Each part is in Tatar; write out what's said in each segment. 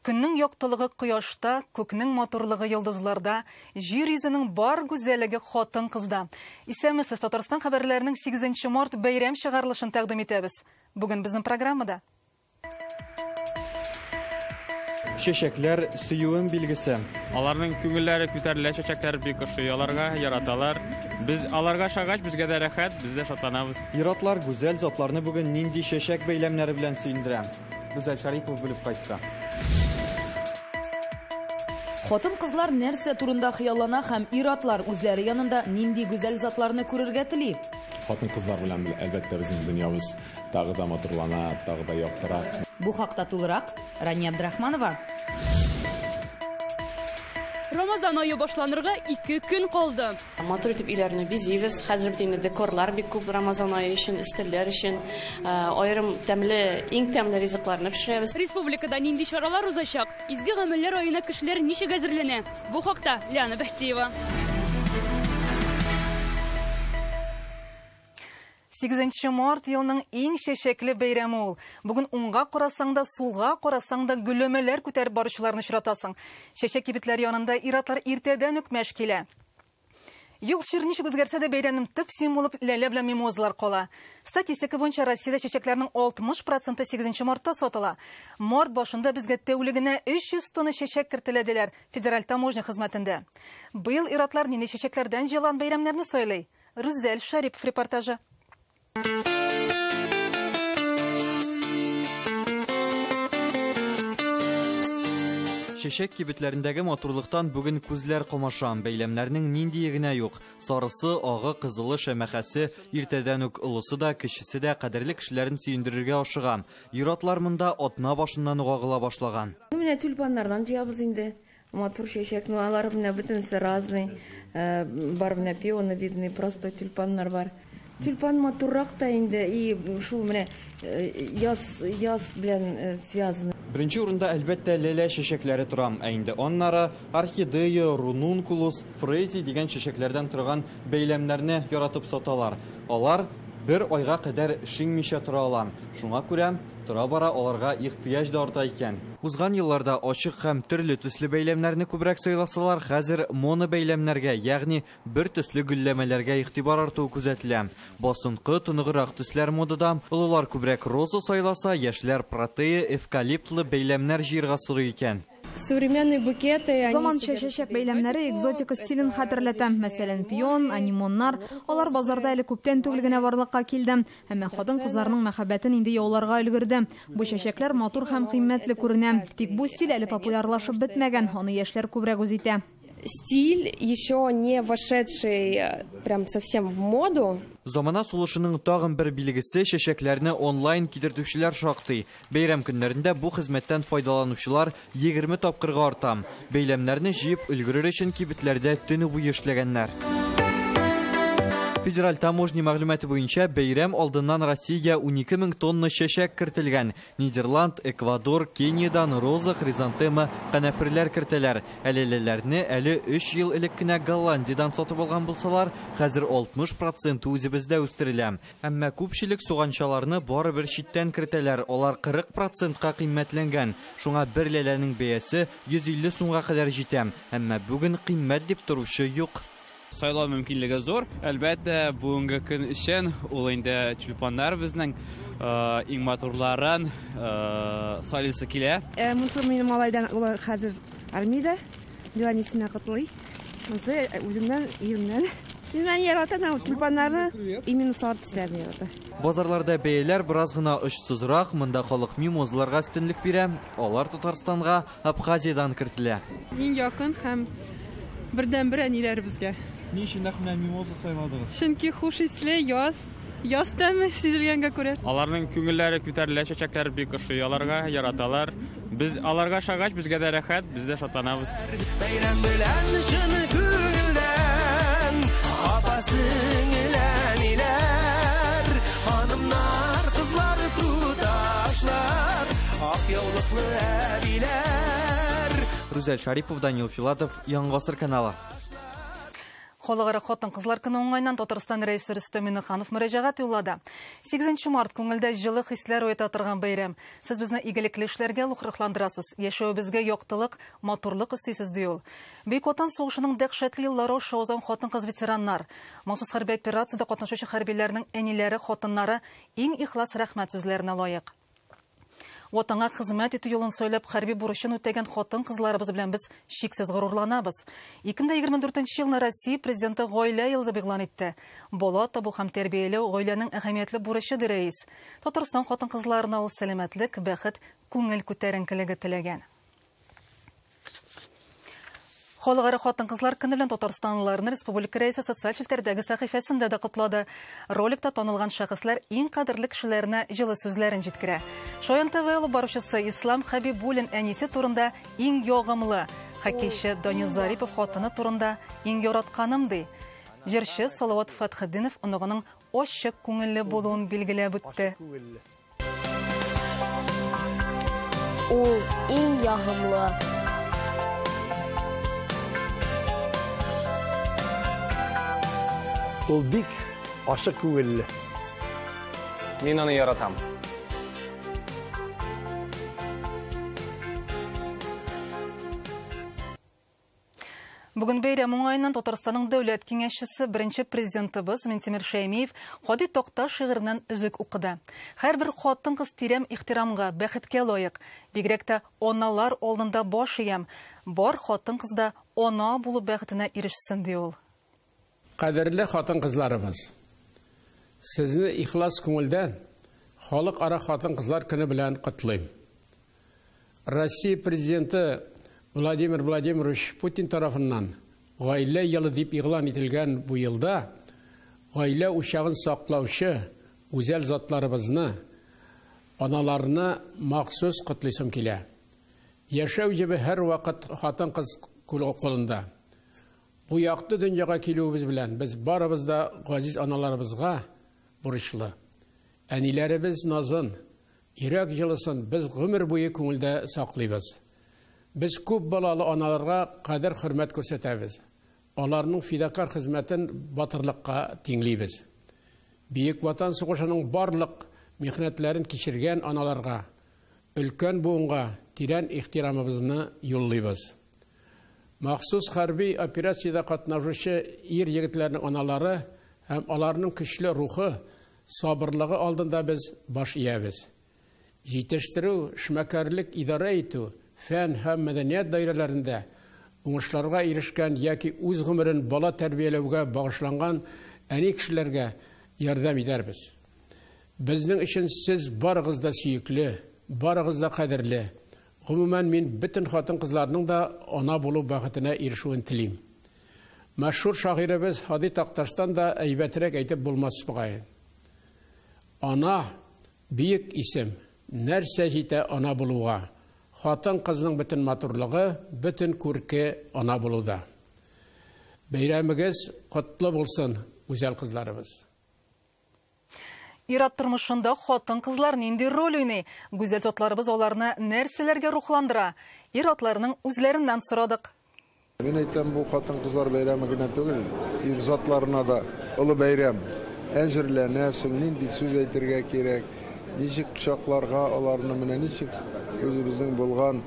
Көннең яктылыгы кояшта, күкнең матурлыгы йолдызларда, җир йөзенең бар гүзәллеге хатын-кызда. Исәнмесез, Татарстан хәбәрләренең 8 март бәйрәм чыгарылышын тәкъдим итәбез. Бүген безнең программада. Чәчәкләр сөюем билгесе. Аларның күңелләре күтәрелә, чәчәкләр бик ошый аларга, яраталар. Без аларга ошагач, безгә дә рәхәт, без дә шатланабыз. Ир-атлар гүзәл затларны бүген нинди чәчәк бәйләмнәре белән сөендерә? Гүзәл Шарипов белеп кайтты. Хатын-кызлар нәрсә турында хыяллана һәм ир-атлар үзләре янында нинди гүзәл затларны күрергә тели? Хатын-кызлар белән әлбәттә безнең дөньябыз тагы да матурлана, тагы да яктыра. Бу хакта тулырак Рания Абдрахманова. Рамазан айы башланырга 2 көн калды. Матур итеп өйләрне бизибез. Хәзер бит инде декорлар бик күп Рамазан айы өчен, өстәлләр өчен, аерым тәмле, иң тәмле ризыкларны пешерәбез. Республикада нинди чаралар узачак? Изге гамәлләр аена кешеләр ничек әзерләнә? Бу хакта Лиана Бәхтиева. 8 март елның иң чәчәкле бәйрәме ул. Бүген уңга карасаң да, сулга карасаң да гөлләмәләр күтәреп баручыларны очратасың. Чәчәк кибетләре янында ир-атлар иртәдән үк мәш килә. Ел чир ничек үзгәрсә дә бәйрәмнең төп символы ләлә белән мимозалар кала. Статистика буенча Россиядә чәчәкләрнең 60% 8 мартта сатыла. Март башында безгә тәүлегенә 300 тонна чәчәк кертелә диләр Федераль таможня хезмәтендә. Быел ир-атлар нинди чәчәкләрдән җыелган бәйрәмнәрне сайлый? Рүзәл Шарипов репортажы. Чәчәк кибетләрендәге матурлыктан бүген күзләр камаша. Бәйләмнәрнең ниндие генә юк. Сарысы, агы, кызылы, шәмәхәсе, иртәдән үк олысы да, кечесе дә кадерле кешеләрен сөендерергә ашыга. Ир-атлар монда атна башыннан ук агыла башлаган. Менә тюльпаннардан җыябыз инде. Матур чәчәк, ну алар менә бөтенесе разный. Бар менә пионы видный, просто тюльпаннар бар. Тюльпан матуррак та инде, и шул менә яз белән связаны. Беренче урында әлбәттә ләлә чәчәкләре тора. Ә инде аннары орхидея, рунункулус, фрези дигән чәчәкләрдән торган бәйләмнәрне яратып саталар. Алар бер айга кадәр шиңмичә тора ала. Шуңа күрә тора-бара аларга ихтыяҗ да арта икән. Узган елларда ачык һәм төрле төсле бәйләмнәрне күбрәк сайласалар, хәзер моно бәйләмнәргә, ягъни бер төсле гөлләмәләргә игътибар артуы күзәтелә. Басынкы, тоныграк төсләр модада. Олылар күбрәк роза сайласа, яшьләр протея, эвкалиптлы бәйләмнәр җыярга сорый икән. Современные букеты, они Заманча чәчәк бәйләмнәре экзотика стилен хәтерләтә. Мәсәлән, пион, анимоннар. Алар базарда әле күптән түгел генә барлыкка килде. Әмма хатын-кызларның мәхәббәтен инде яуларга өлгерде. Бу чәчәкләр матур һәм кыйммәтле күренә. Тик бу стиль әле популярлашып бетмәгән. Аны яшьләр күбрәк үз итә. Стиль еще не вошедший прям совсем в моду. Замана сулышының тагын бер билгесе чәчәкләрне онлайн китертүчеләр шактый. Бәйрәм көннәрендә бу хезмәттән файдаланучылар 20 тапкырга арта. Бәйләмнәрне җыеп өлгерер өчен кибетләрдә төне буе эшләгәннәр. Федераль таможня мәгълүматы буенча бәйрәм алдыннан Россиягә 12 мең тонна чәчәк кертелгән. Нидерланд, Эквадор, Кениядан роза, хризантема, канәферләр кертәләр. Әлеләрне әле 3 ел элек кенә Голландиядан сатып алган булсалар, хәзер 60% үзебездә үстерелә. Әмма күпчелек суганчаларны барыбер читтән кертәләр. Алар 40%-ка кыйммәтләнгән. Шуңа бер ләләнең бәясе 150 сумга кадәр җитә. Әмма бүген кыйммәт дип торучы юк. Сайлау мөмкинлеге зур. Әлбәттә, бүгенге көн өчен ул инде тюльпаннар безнең иң матурларын сайлыйсы килә. Монысы минем малайдан, ул хәзер армиядә, Леонидсына котлый. Монысы үземнән, иремнән. Мин яратам тюльпаннарны, именно сары төсләрне ярата. Базарларда бәяләр бераз гына очсызрак, монда халык мимозаларга өстенлек бирә. Алар Татарстанга Абхазиядан кертелә. Иң якын һәм бердәнбер әниләребезгә. Ни өчен нәкъ менә мимоза сайладыгыз? Чөнки хуш исле, яз тәме сизелгәнгә күрә. Аларның күңелләре күтәрелә, чәчәкләр бик ошый аларга, яраталар. Без аларга ошагач, безгә дә рәхәт, без дә шатланабыз. Бәйрәм белән чын күңелдән, апа сеңел әниләр, ханымнар, кызлар, туташлар, ак яулыклы әбиләр. Рүзәл Шарипов, Данил Филатов, Яңа Гасыр каналы. Халыкара хатын-кызлар көне уңаеннан Татарстан Рәисе Рөстәм Миңнеханов мөрәҗәгать юллады. 8 март күңелдә җылы хисләр уята торган бәйрәм. Сез безне игелекле эшләргә рухландырасыз, яшәвебезгә яктылык, матурлык өстисез, ди ул. Бөек Ватан сугышының дәһшәтле еллары аша узган хатын-кыз ветераннар, махсус хәрби операциядә катнашучы хәрбиләрнең әниләре, хатыннары иң ихлас рәхмәт сүзләренә лаек. Ватанга хезмәт итү юлын сайлап, хәрби бурычын үтәгән хатын-кызларыбыз белән без чиксез горурланабыз. 2024 елны Россия президенты гаилә елы дип игълан итте. Бала табу һәм тәрбияләү гаиләнең әһәмиятле бурычы, ди рәис. Татарстан хатын-кызларына ул сәламәтлек, бәхет, күңел күтәренкелеге теләгән. Халыкара хатын-кызлар көне белән татарстанлыларны республика рәисе социаль челтәрдәге сәхифәсендә дә котлады. Роликта танылган шәхесләр иң кадерле кешеләренә җылы сүзләрен җиткерә. Шаян ТВ алып баручысы Ислам Хәбибуллин әнисе турында иң ягымлы, хоккейчы Данис Зарипов хатыны турында иң яратканым ди. Җырчы Салават Фәтхетдинов оныгының ачык күңелле булуын билгеләп үтте. Ул иң ягымлы. Ул бик ачык күңелле. Мин аны яратам. Бүген бәйрәм уңаеннан Татарстанның дәүләт киңәшчесе, беренче президентыбыз Минтимер Шәймиев Һади Такташ шигыреннән өзек укыды. Һәрбер хатын-кыз тирән ихтирамга, бәхеткә лаек. Бигрәк тә аналар алдында баш иям. Бар хатын-кыз да ана булу бәхетенә ирешсен, ди ул. Кадерле хатын-кызларыбыз, сезне ихлас күңелдән Халыкара хатын-кызлар көне белән котлыйм. Россия президенты Владимир Владимирович Путин тарафыннан гаилә елы дип игълан ителгән бу елда гаилә учагын саклаучы гүзәл затларыбызны, аналарны махсус котлыйсым килә. Яшәү җебе һәрвакыт хатын-кыз кулында. Бу якты дөньяга килүебез белән без барыбыз да газиз аналарыбызга бурычлы. Әниләребез назын, йөрәк җылысын без гомер буе күңелдә саклыйбыз. Без күп балалы аналарга кадер хөрмәт күрсәтәбез. Аларның фидакар хезмәтен батырлыкка тиңлибез. Бөек Ватан сугышының барлык михнәтләрен кичергән аналарга, өлкән буынга тирән ихтирамыбызны юллыйбыз. Махсус хәрби операциядә катнашучы ир егетләрнең аналары һәм аларның көчле рухы, сабырлыгы алдында без баш иябез. Җитештерү, эшмәкәрлек идарә итү, фән һәм мәдәният даирәләрендә уңышларга ирешкән яки үз гомерен бала тәрбияләүгә багышланган әни кешеләргә ярдәм итәрбез. Безнең өчен сез барыгыз да сөекле, барыгыз да кадерле. Гомумән, мин бөтен хатын-кызларның да ана булу бәхетенә ирешүен телим. Мәшһүр шагыйребез Һади Такташтан да әйбәтрәк әйтеп булмас бугай. Ана бөек исем, нәрсә җитә ана булуга? Хатын-кызның бөтен матурлыгы, бөтен күрке ана булуда. Бәйрәмегез котлы булсын, гүзәл кызларыбыз. Ир-ат тормышында хатын-кызлар нинди роль уйный? Гүзәл затларыбыз аларны нәрсәләргә рухландыра? Ир-атларның үзләреннән сорадык. Мин әйтәм, бу хатын-кызлар бәйрәме генә түгел, ир затларына да олы бәйрәм. Әзерләнәсең, нинди сүз әйтергә кирәк, ничек кочакларга аларны, менә ничек үзебезнең булган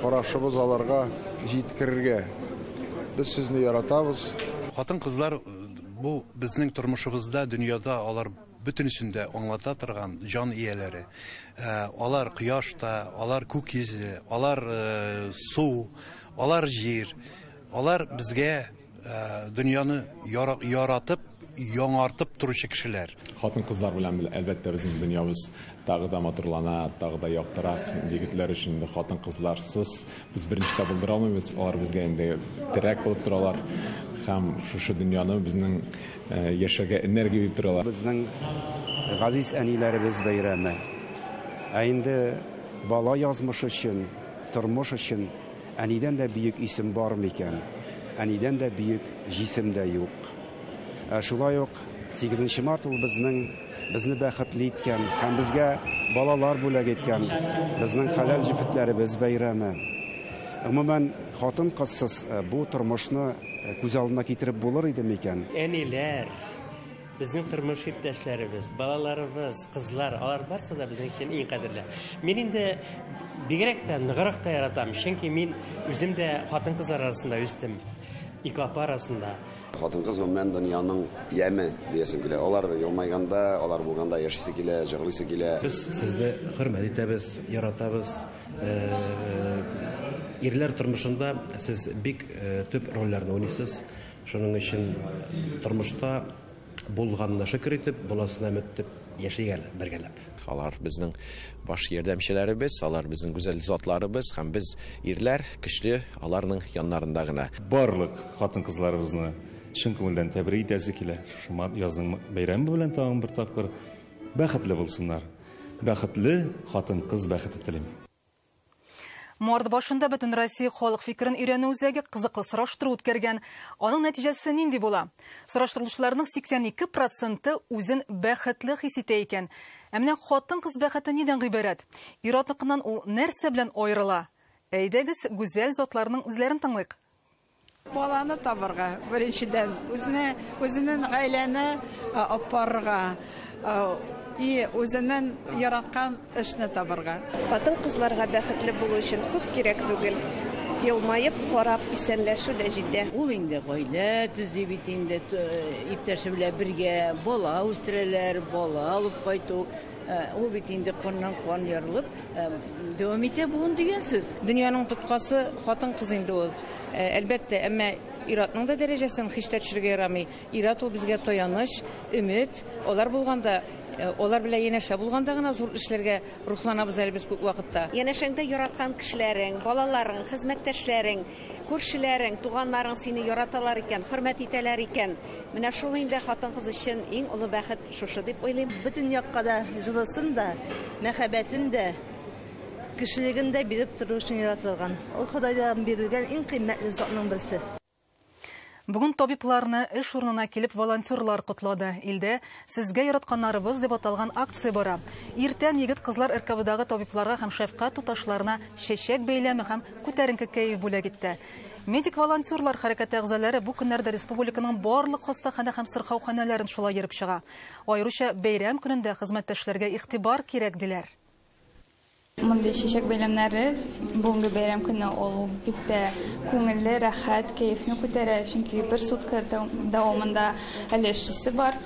карашыбыз аларга җиткерергә. Без сезне яратабыз. Хатын-кызлар бу безнең тормышыбызда, дөньяда алар бөтенесен дә аңлата торган җан ияләре. Алар кояшта, алар күк йөзе, алар су, алар җир. Алар безгә дөньяны яратып, яңартып торучы кешеләр. Хатын-кызлар белән әлбәттә безнең дөньябыз тагы да матурлана, тагы да яктырак. Егетләр өчен инде хатын-кызларсыз без берничә дә булдыра алмыйбыз. Алар безгә инде терәк булып торалар һәм шушы дөньяны безнең яшәргә энергия биреп торалар. Безнең газиз әниләребез бәйрәме. Ә инде бала язмышы өчен, тормыш өчен әнидән дә бөек исем бар микән? Әнидән дә бөек җисем дә юк. Шулай ук 8 март ул безне бәхетле иткән һәм безгә балалар бүләк иткән безнең хәләл җефетләребез бәйрәме. Гомумән, хатын-кызсыз бу тормышны күз алдына китереп булыр иде микән? Әниләр, безнең тормыш иптәшләребез, балаларыбыз, кызлар, алар барсы да безнең өчен иң кадерле. Мин инде бигрәк тә ныграк та яратам, чөнки мин үзем дә хатын-кызлар арасында үстем, ике апа арасында. Хатын-кыз гомумән дөньяның яме диясем килә. Алар елмайганда, алар булганда яшисе килә, җырлыйсы килә. Без сезне хөрмәт итәбез, яратабыз. Ирләр тормышында сез бик төп рольләрне уйныйсыз. Шуның өчен тормышта булганына шөкер итеп, буласына өмет итеп яшик әле бергәләп. Алар безнең баш ярдәмчеләребез, алар безнең гүзәл затларыбыз һәм без ирләр көчле аларның яннарында гына. Барлык хатын-кызларыбызны чын күңелдән тәбрик итәсе килә. Шушы язның бәйрәме белән тагын бер тапкыр бәхетле булсыннар. Бәхетле хатын-кыз бәхете телим. Март башында бөтен Россия халык фикерен өйрәнү үзәге кызыклы сораштыру үткәргән. Аның нәтиҗәсе нинди була? Сораштырылучыларның 82% үзен бәхетле хис итә икән. Ә менә хатын-кыз бәхете нидән гыйбарәт? Ир-атныкыннан ул нәрсә белән аерыла? Әйдәгез, гүзәл затларның үзләрен тыңлыйк. Баланы табырга, беренчедән, үзенең гаиләне алып барырга, и үзенең яраткан эшне табырга. Хатын-кызларга бәхетле булу өчен күп кирәк түгел. Елмаеп, карап, исәнләшү дә җитә. Ул инде гаилә төзи бит инде, иптәше белән бергә бала үстерәләр, бала алып кайту. Ул бит инде каннан кан ярылып дәвам итә буын дигән сүз. Дөньяның тоткасы хатын-кыз инде ул. Әлбәттә, әмма ир-атның да дәрәҗәсен һич тә төшерергә ярамый. Ир-ат ул безгә таяныч, өмет. Алар булганда, алар белән янәшә булганда гына зур эшләргә рухланабыз әле без күп вакытта. Янәшәңдә яраткан кешеләрең, балаларың, хезмәттәшләрең, күршеләрең, туганнарың сине яраталар икән, хөрмәт итәләр икән. Менә шул инде хатын-кыз өчен иң олы бәхет шушы дип уйлыйм. Бөтен якка да җылысын да, мәхәббәтен дә, кешелеген дә биреп тору өчен яратылган. Ул Ходайдан бирелгән иң кыйммәтле затның берсе. Бүген табибларны эш урынына килеп волонтерлар котлады. Илдә «Сезгә яратканнарыбыз» дип аталган акция бара. Иртән егет-кызлар РКБдагы табибларга һәм шәфкать туташларына чәчәк бәйләме һәм күтәренке кәеф бүләк итте. Медик волонтерлар хәрәкәте әгъзалары бу көннәрдә республиканың барлык хастаханә һәм сырхауханәләрен шулай йөреп чыга. Аеруча бәйрәм көнендә хезмәттәшләргә игътибар кирәк диләр. Мондый чәчәк бәйләмнәре бүгенге бәйрәм көне ул бик тә күңелле, рәхәт, кәефне күтәрә, чөнки бер сутка дәвамында әле эшчесе бар.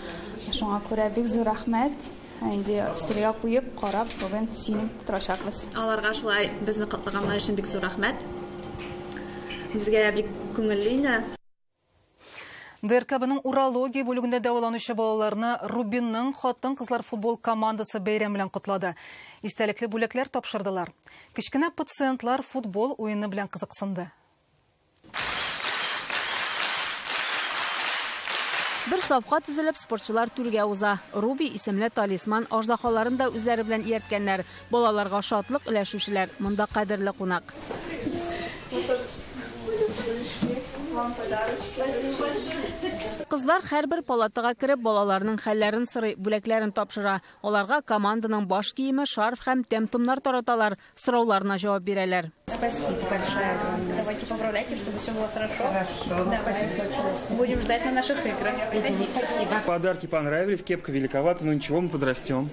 Шуңа күрә бик зур рәхмәт. Инде өстәлгә куеп, карап, бүген сөенеп торачакбыз. Аларга шулай безне котлаганнар өчен бик зур рәхмәт. Безгә бик күңелле инде. ДРКБның урология бүлегендә дәваланучы балаларны Рубинның хатын-кызлар футбол командасы бәйрәм белән котлады. Истәлекле бүләкләр тапшырдылар. Кечкенә пациентлар футбол уены белән кызыксынды. Бер сафка төзелеп спортчылар түргә уза. Руби исемле талисман аждаһаларын да үзләре белән иярткәннәр. Балаларга шатлык өләшүчеләр монда кадерле кунак. Кызлар һәрбер палатага кереп балаларның хәлләрен сорый, бүләкләрен тапшыра. Аларга команданың баш киеме, шарф һәм тәм-томнар тараталар, сорауларына җавап бирәләр. Спасибо большое. Давайте поправляйте, чтобы все было хорошо. Хорошо. Давайте. Будем ждать на наших играх. Приходите. Спасибо. Подарки понравились, кепка великовата, но ничего, мы подрастем.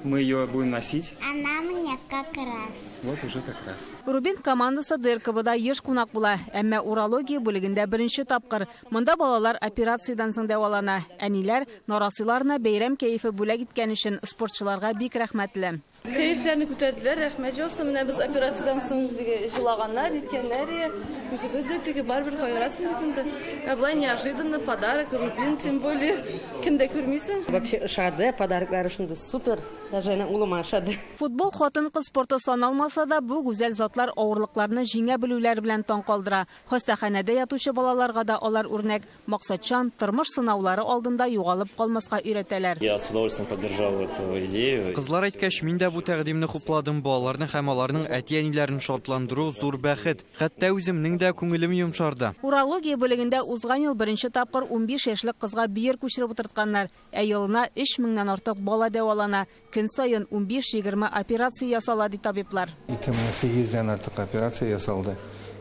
Мы ее будем носить. Она мне как раз. Вот уже как раз. Рубин командасы ДРКБда еш кунак була. Әмма урология бүлегендә беренче тапкыр. Монда балалар операциядән соң дәвалана. Әниләр нарасыйларына бәйрәм кәефе бүләк иткән өчен спортчыларга бик рәхмәтле. Кәефләрне күтәрделәр, рәхмәт яусын. Менә без операциядән соң җылаганнар, ниткәннәр, үзебез дә теге барыбер кайгырасың бит инде. Ә болай неожиданно подарок, Рубин, тем более, кемдә күрмисең. Вообще ошады, подароклар шунда супер. Даже улыма ошады. Футбол хатын-кыз спорты саналмаса да, бу гүзәл затлар авырлыкларны җиңә белүләре белән таң калдыра. Хастаханәдә ятучы балаларга да алар үрнәк. Максатчан тормыш сынаулары алдында югалып калмаска өйрәтәләр. Я с удовольствием поддержал эту идею. Кызлар әйткәч, мин дә бу тәкъдимне хупладым. Балаларны һәм аларның әти-әниләрен шатландыру зур бәхет. Хәтта үземнең дә күңелем йомшарды. Урология бүлегендә узган ел беренче тапкыр 15 яшьлек кызга бөер күчереп утыртканнар. Ә елына 3000-нән артык бала дәвалана. Көн саен 15-20 операция ясала, ди табиблар. 2800дән артык операция ясалды.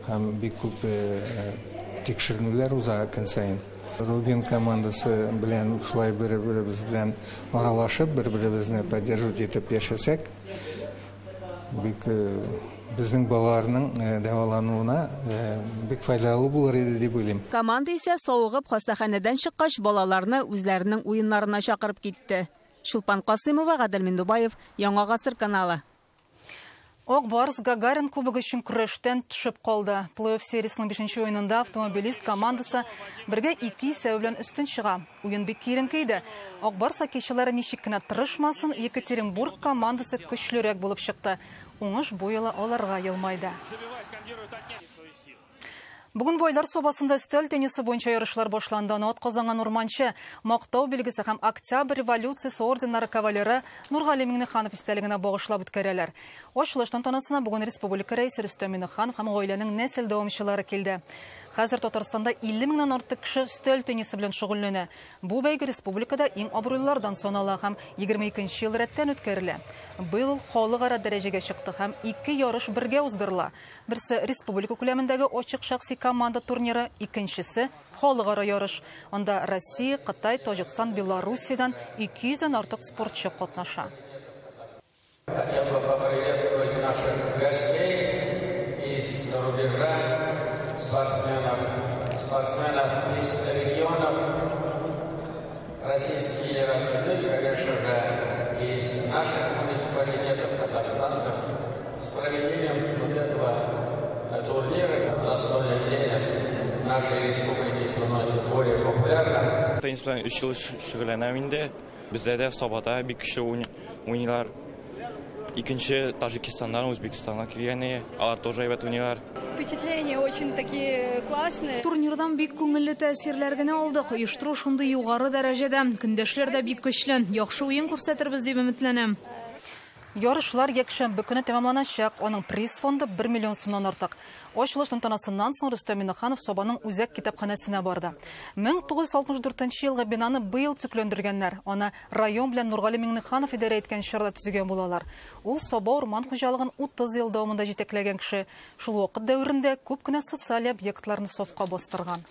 Һәм бик күп тикшеренүләр уза көн саен. Рубин командасы белән шулай бер-беребез белән аралашып, бер-беребезне поддерживать итеп яшәсәк, бик безнең балаларның дәвалануына бик файдалы булыр иде дип уйлыйм. Команда исә савыгып хастаханәдән чыккач, балаларны үзләренең уеннарына чакырып китте. Чулпан Касымова, Гадел Миндубаев, Яңа Гасыр каналы. Ак Барс Гагарин кубогы өчен көрәштән төшеп калды. Плей-офф сериясының 5нче уенында Автомобилист командасы 1-2 исәбе белән өстен чыга. Уен бик киеренке иде. Ак Барс хоккейчылары ничек кенә тырышмасын, Екатеринбург командасы көчлерәк булып чыкты. Уңыш бу юлы аларга елмайды. Бүген Байлар Сабасында өстәл теннисы буенча ярышлар башланды. Аны атказанган урманчы, Мактау билгесе һәм Октябрь революциясе орденнары кавалеры Нургали Миңнеханов истәлегенә багышлап үткәрәләр. Ачылыш тантанасына бүген республика рәисе Рөстәм Миңнеханов һәм гаиләнең нәсел дәвамчылары килде. Хәзер Татарстанда 50 меңнән артык кеше өстәл теннисы белән шөгыльләнә. Бу бәйге республикада иң абруйлылардан санала һәм 22нче ел рәттән үткәрелә. Быел халыкара дәрәҗәгә чыкты һәм 2 ярыш бергә уздырыла. Берсе республика күләмендәге ачык шәхси команда турниры, икенчесе халыкара ярыш. Анда Россия, Кытай, Таҗикстан, Белоруссиядән 200дән артык спортчы катнаша. Хотел бы поприветствовать наших гостей из рубежа, спортсменов из регионов Российской Федерации, ну и, конечно же, из наших муниципалитетов, татарстанцев, с проведением вот этого турнира настольный теннис в нашей республике становится более популярным. Теннис белән 3 ел шөгыльләнәм инде. Бездә дә Сабада бик көчле уйныйлар. Икенче Таҗикистаннан, Үзбекистаннан килгән, алар тоже әйбәт уйныйлар. Впечатления очень такие классные. Турнирдан бик күңелле тәэсирләр генә алдык. Оештыру шундый югары дәрәҗәдә. Көндәшләр дә бик көчле. Яхшы уен күрсәтербез дип өметләнәм. Ярышлар якшәмбе көне тәмамланачак. Аның приз фонды 1 миллион сумнан артык. Ачылыш тантанасыннан соң Рөстәм Миңнеханов Сабаның үзәк китапханәсенә барды. 1964 елгы бинаны быел төзекләндергәннәр. Аны район белән Нургали Миңнеханов идарә иткән чорда төзегән булалар. Ул Саба урман хуҗалыгын 30 ел дәвамында җитәкләгән кеше. Шул вакыт дәверендә күп кенә социаль объектларны сафка бастырган.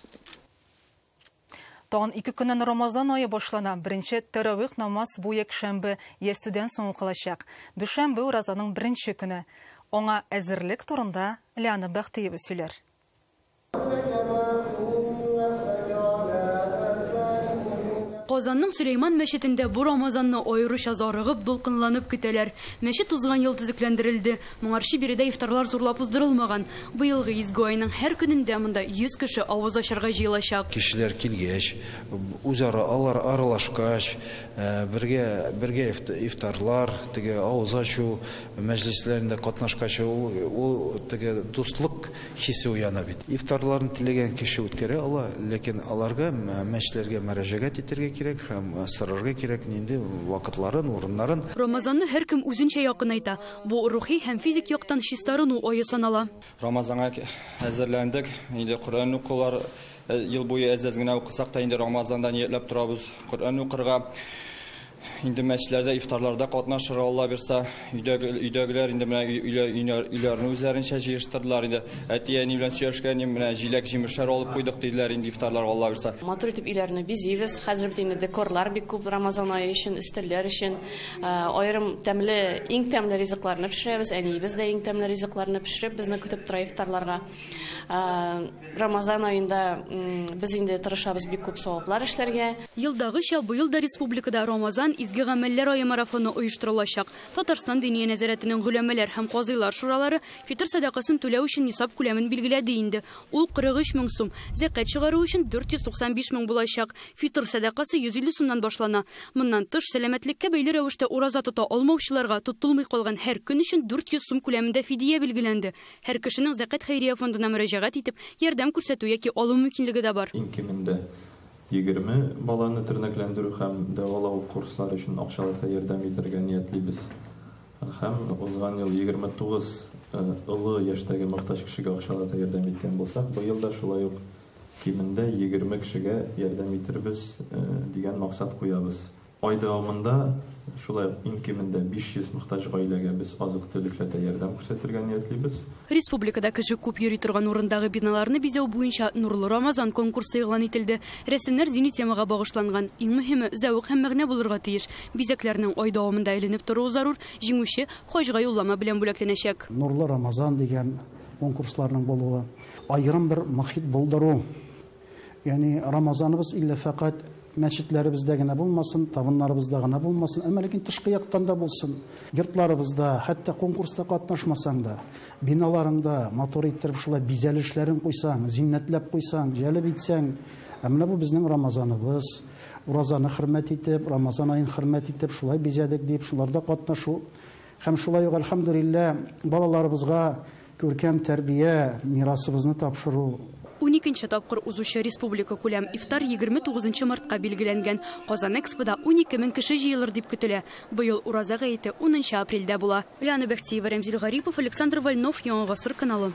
Тагын 2 көннән Рамазан ае башлана. Беренче тәравих намаз бу якшәмбе ястүдән соң укылачак. Дүшәмбе уразаның беренче көне. Аңа әзерлек турында Лиана Бәхтиева сөйләр. Казанның Сөләйман мәчетендә бу Рамазанны аеруча зарыгып, дулкынланып көтәләр. Мәчет узган ел төзекләндерелде. Моңарчы биредә ифтарлар зурлап уздырылмаган. Быелгы изге айның һәр көнендә монда 100 кеше авыз ачарга җыелачак. Кешеләр килгәч, үзара алар аралашкач, бергә ифтарлар, теге авыз ачу мәҗлесләрендә катнашкач, ул теге дуслык хисе уяна бит. Ифтарларын теләгән кеше үткәрә ала, ләкин аларга мәчетләргә мөрәҗәгать итәргә кирәк һәм сорарга кирәк нинди вакытларын, урыннарын. Рамазанны һәркем үзенчә якынайта. Бу рухи һәм физик яктан чистарыну ае санала. Рамазанга әзерләндек. Инде Коръән укулар ел буе әз-әз генә укысак та инде Рамазанда ниятләп торабыз Коръән укырга. Инде мәчетләрдә ифтарларда катнашырга Алла бирсә, өйдәгеләр инде менә өйләрне үзләренчә җыештырдылар инде. Әти-әни белән сөйләшкән, менә җиләк-җимешләр алып куйдык диделәр инде ифтарларга Алла бирсә. Матур итеп өйләрне бизибез. Хәзер бит инде декорлар бик күп Рамазан ае өчен, өстәлләр өчен. Аерым тәмле, иң тәмле ризыкларны пешерәбез. Әниебез дә иң тәмле ризыкларны пешереп безне көтеп тора ифтарларга. Рамазан аенда без инде тырышабыз бик күп саваплар эшләргә. Елдагыча быел да республикада Рамазан изге гамәлләр ае марафоны оештырылачак. Татарстан Диния нәзарәтенең голәмәләр һәм казыйлар шуралары фитр сәдакасын түләү өчен нисаб күләмен билгеләде инде. Ул 43 мең сум. Зәкят чыгару өчен 495 мең булачак. Фитр сәдакасы 150 сумнан башлана. Моннан тыш сәламәтлеккә бәйле рәвештә ураза тота алмаучыларга тотылмый калган һәр көн өчен 400 сум күләмендә фидия билгеләнде. Һәр кешенең зәкят хәйрия фондына мөрәҗәгать итеп, ярдәм күрсәтү яки алу мөмкинлеге дә бар. Иң кимендә 20 баланы тернәкләндерү һәм дәвалау курслары өчен акчалата ярдәм итәргә ниятлибез. Һәм узган ел 29 олы яшьтәге мохтаҗ кешегә акчалата ярдәм иткән булсак, быел да шулай ук кимендә 20 кешегә ярдәм итербез дигән максат куябыз. Ай дәвамында шулай ук иң кимендә 500 мохтаҗ гаиләгә без азык-төлекләтә ярдәм күрсәтергә ниятлибез. Республикада кеше күп йөри торган урындагы биналарны бизәү буенча Нурлы Рамазан конкурсы игълан ителде. Рәсемнәр дини темага багышланган. Иң мөһиме, зәвык һәм мәгънә булырга тиеш. Бизәкләрнең ай дәвамында эленеп торуы зарур. Җиңүче хаҗга юллама белән бүләкләнәчәк. Нурлы Рамазан дигән конкурсларның булуы, аерым бер мохит булдыру. Ягъни Рамазаныбыз иллә фәкать мәчетләребездә генә булмасын, табыннарыбызда гына булмасын, әмма ләкин тышкы яктан да булсын. Йортларыбызда, хәтта конкурста катнашмасаң да, биналарыңда матур иттереп шулай бизәлешләрен куйсаң, зиннәтләп куйсаң, җәлеп итсәң, ә менә бу безнең Рамазаныбыз. Уразаны хөрмәт итеп, Рамазан аен хөрмәт итеп, шулай бизәдек дип, шуларда катнашу. Һәм шулай ук, әлхәмдүлилләһ, балаларыбызга күркәм тәрбия, мирасыбызны тапшыру. 12нче тапкыр узучы республика күләм ифтар 29 мартка билгеләнгән. Казан Экспода 12 мең кеше җыелыр дип көтелә. Быел Ураза гаете 10 апрельдә була. Лиана Бәхтиева, Рәмзил Гарипов, Александр Вольнов, Яңа Гасыр каналы.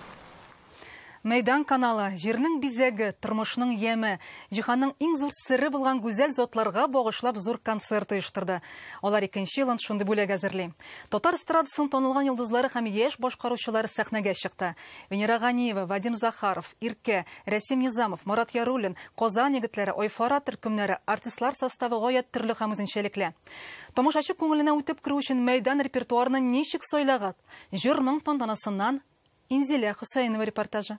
Мәйдан каналы җирнең бизәге, тормышның яме, җиһанның иң зур сере булган гүзәл затларга багышлап зур концерт оештырды. Алар икенче елын шундый бүләк әзерли. Татар эстрадасының танылган йолдызлары һәм яшь башкаручылары сәхнәгә чыкты. Венера Ганиева, Вадим Захаров, Иркә, Рәсим Низамов, Марат Яруллин, Казан егетләре, Айфара төркемнәре, артистлар составы гаять төрле һәм үзенчәлекле. Тамашачы күңеленә үтеп керү өчен мәйдан репертуарны ничек сайлаган? Җырның тантанасыннан Инзилә Хөсәенова репортажы.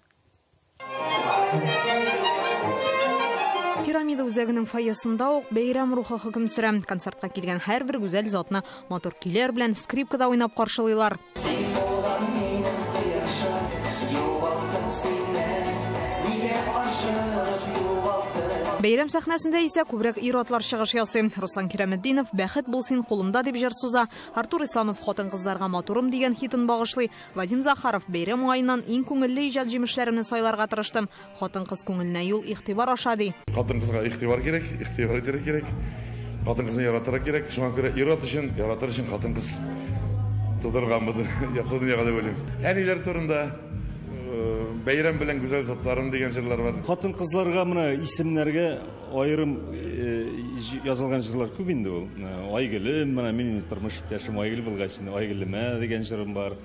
Пирамида үзәгенең фойесында ук бәйрәм рухы хөкем сөрә. Концертка килгән һәрбер гүзәл затны матур көйләр белән скрипкада уйнап каршылыйлар. Бәйрәм сәхнәсендә исә күбрәк ир-атлар чыгыш ясый. Руслан Кираметдинов «Бәхет булсын кулымда» дип җыр суза. Артур Исламов хатын-кызларга «Матурым» дигән хитын багышлый. Вадим Захаров бәйрәм уңаеннан иң күңелле иҗат җимешләремне сайларга тырыштым. Хатын-кыз күңеленә юл игътибар аша ди. Хатын-кызга игътибар кирәк, игътибар итәргә кирәк. Хатын-кызны яратырга кирәк. Шуңа күрә ир-ат өчен, яратыр өчен хатын-кыз тудырган бу якты дөньяга дип уйлыйм. Әниләр турында бәйрәм белән гүзәл затларым дигән җырлар бар. Хатын-кызларга менә исемнәргә аерым язылган җырлар күп инде ул. Айгөлем, менә минем тормыш иптәшем Айгөл булгач, инде Айгөлемә дигән җырым бар.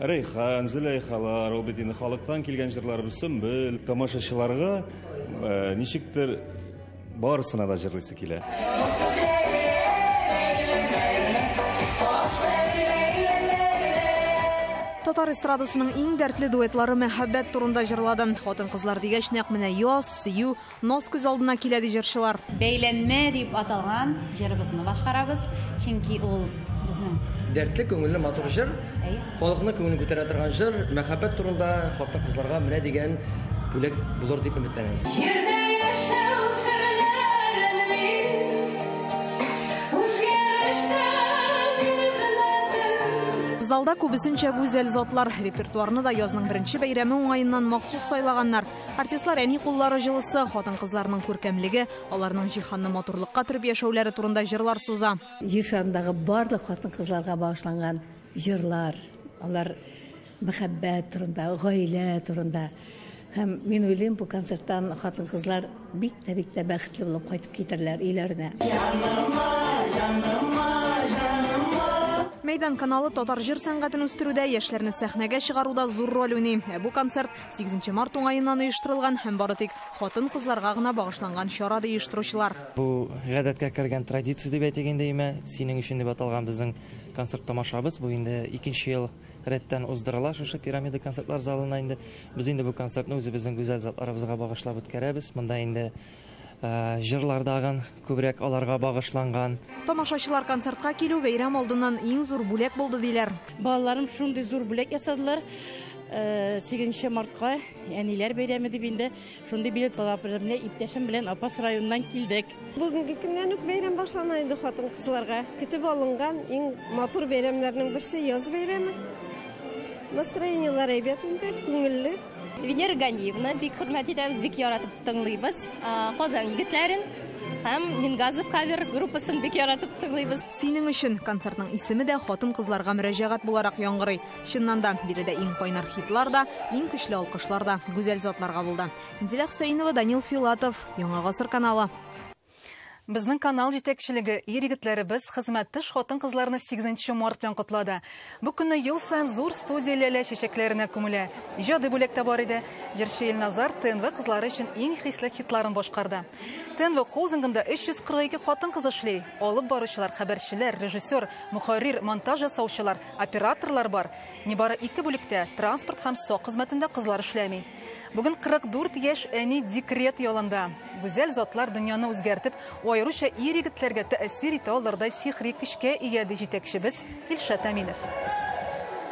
Рәйхан, Зөләйхалар, ул бит инде халыктан килгән җырларыбыз, Сөмбел. Тамашачыларга ничектер барысына да җырлыйсы килә. Татар эстрадасының иң дәртле дуэтлары мәхәббәт турында җырлады. Хатын-кызлар дигәч, нәкъ менә яз, сөю, наз күз алдына килә ди җырчылар. Бәйләнмә дип аталган җырыбызны башкарабыз, чөнки ул безнең дәртле, күңелле, матур җыр, халыкны күңелен күтәрә торган җыр, мәхәббәт турында хатын-кызларга менә дигән бүләк булыр дип өметләнәбез. Залда күбесенчә гүзәл затлар. Репертуарны да язның беренче бәйрәме уңаеннан махсус сайлаганнар. Артистлар әни куллары җылысы, хатын-кызларның күркәмлеге, аларның җиһанны матурлыкка төреп яшәүләре турында җырлар суза. Җир шарындагы барлык хатын-кызларга багышланган җырлар, алар мәхәббәт турында, гаилә турында. Һәм мин уйлыйм, бу концерттан хатын-кызлар бик тә бик тә бәхетле булып кайтып китерләр өйләренә. Мәйдан каналы татар җыр сәнгатен үстерүдә, яшьләрне сәхнәгә чыгаруда зур роль уйный. Ә бу концерт 8 март уңаеннан оештырылган һәм бары тик хатын-кызларга гына багышланган чара ди оештыручылар. Бу гадәткә кергән традиция дип әйтик инде, име, синең өчен дип аталган безнең концерт тамашабыз. Бу инде икенче ел рәттән уздырыла шушы Пирамида концертлар залына инде. Без инде бу концертны үзебезнең гүзәл затларыбызга багышлап үткәрәбез. Монда инде җырлардагын күбрәк аларга багышланган. Тамашачылар концертка килү бәйрәм алдыннан иң зур бүләк булды диләр. Балаларым шундый зур бүләк ясадылар. 8 мартка әниләр бәйрәме дип инде шундый билет алып, менә иптәшем белән Апас районыннан килдек. Бүгенге көннән үк бәйрәм башлана инде хатын-кызларга. Көтеп алынган иң матур бәйрәмнәрнең берсе яз бәйрәме. Настроениелар әйбәт инде, күңелле. Венера Ганиевна бик хөрмәт итәбез, бик яратып тыңлыйбыз. Казан егетләрен һәм Мингазов кавер группасын бик яратып тыңлыйбыз. Синең өчен концертның исеме дә хатын-кызларга мөрәҗәгать буларак яңгырый. Чыннан да, биредә иң кайнар хитлар да, иң көчле алкышлар да гүзәл затларга булды. Дилә Хөсәенова, Данил Филатов, Яңа Гасыр каналы. Безнең канал җитәкчелеге ир-егетләребез хезмәттәш хатын-кызларны 8 март белән котлады. Бу көнне ел саен зур студия ләлә чәчәкләренә күмелә. Иҗади бүләк тә бар иде. Җырчы Илназар ТНВ кызлары өчен иң хисле хитларын башкарды. ТНВ холдингында 342 хатын-кыз эшли. Алып баручылар, хәбәрчеләр, режиссер, мөхәррир, монтаж ясаучылар, операторлар бар. Нибары 2 бүлектә транспорт һәм сак хезмәтендә кызлар эшләми. Бүген 44 яшь әни декрет ялында. Гүзәл затлар дөньяны үзгәртеп, аеруча ир-егетләргә тәэсир итә алырдай сихри көчкә ия, ди җитәкчебез Илшат Әминов.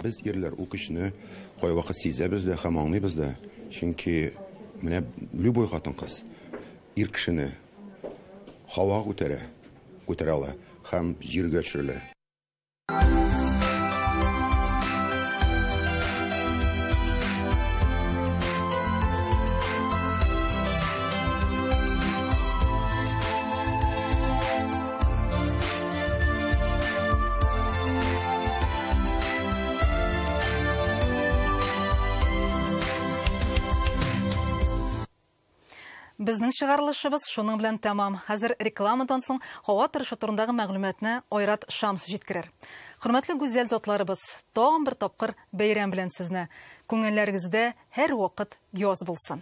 Без ирләр ул көчне кайвакыт сизәбез дә һәм аңлыйбыз да. Чөнки менә любой хатын-кыз ир кешене һавага күтәрә, күтәрә ала һәм җиргә төшерелә. Безнең чыгарылышыбыз шуның белән тәмам. Хәзер рекламадан соң һава торышы турындагы мәгълүматны Айрат Шамс җиткерер. Хөрмәтле гүзәл затларыбыз, тагын бер тапкыр бәйрәм белән сезне. Күңелләрегездә һәр вакыт яз булсын.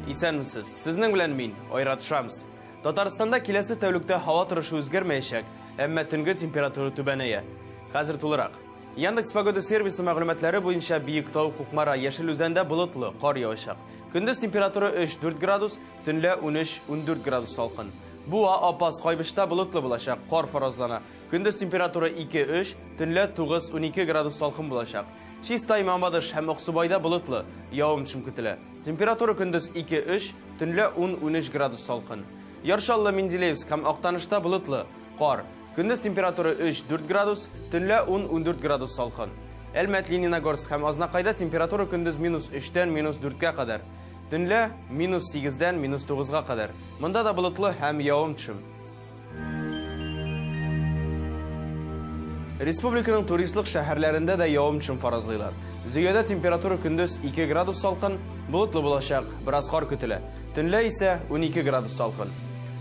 Исәнмесез. Сезнең белән мин, Айрат Шамс. Татарстанда киләсе тәүлектә һава торышы үзгәрмәячәк, әмма төнге температура түбәнәя. Хәзер тулырак. Яндекс Погода сервисы мәгълүматлары буенча Биектау, Кукмара, Яшел Үзәндә болытлы, кар явачак. Көндез температура 3-4 градус, төнлә 13-14 градус салкын. Буа, Апас, Кайбычта болытлы булачак, кар фаразлана. Көндез температура 2-3, төнлә 9-12 градус салкын булачак. Чистай, Мамадыш һәм Аксубайда болытлы, явым-төшем көтелә. Температура көндез 2-3, төнлә 10-13 градус салкын. Яр Чаллы, Менделеевск һәм Актанышта болытлы, кар. Көндез температура 3-4 градус, төнлә 10-14 градус салкын. Әлмәт, Лениногорск һәм Азнакайда температура көндез -3-тән -4-кә кадәр. Төнлә -8-дән -9-га кадәр. Монда да болытлы һәм явым-төшем. Республиканың туристлык шәһәрләрендә дә явым-төшем фаразлыйлар. Зөядә температура көндез 2 градус салкын, болытлы булачак, бераз кар көтелә. Төнлә исә 12 градус салкын.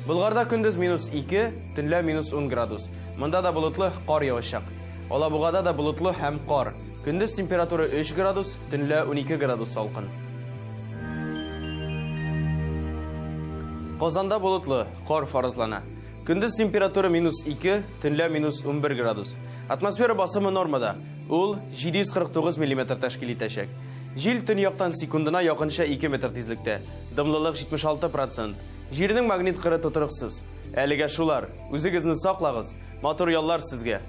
Болгарда көндез -2, төнлә -10 градус. Монда да болытлы, кар явачак. Алабугада да болытлы һәм кар. Көндез температура 3 градус, төнлә 12 градус салкын. Казанда болытлы, кар фаразлана. Көндез температура -2, төнлә -11 градус. Атмосфера басымы нормада. Ул 749 мм тәшкил итәчәк. Җил төньяктан секундына якынча 2 метр тизлектә. Дымлылык 76%. Җирнең магнит кыры тотрыксыз. Әлегә шулар. Үзегезне саклагыз. Матур яллар сезгә.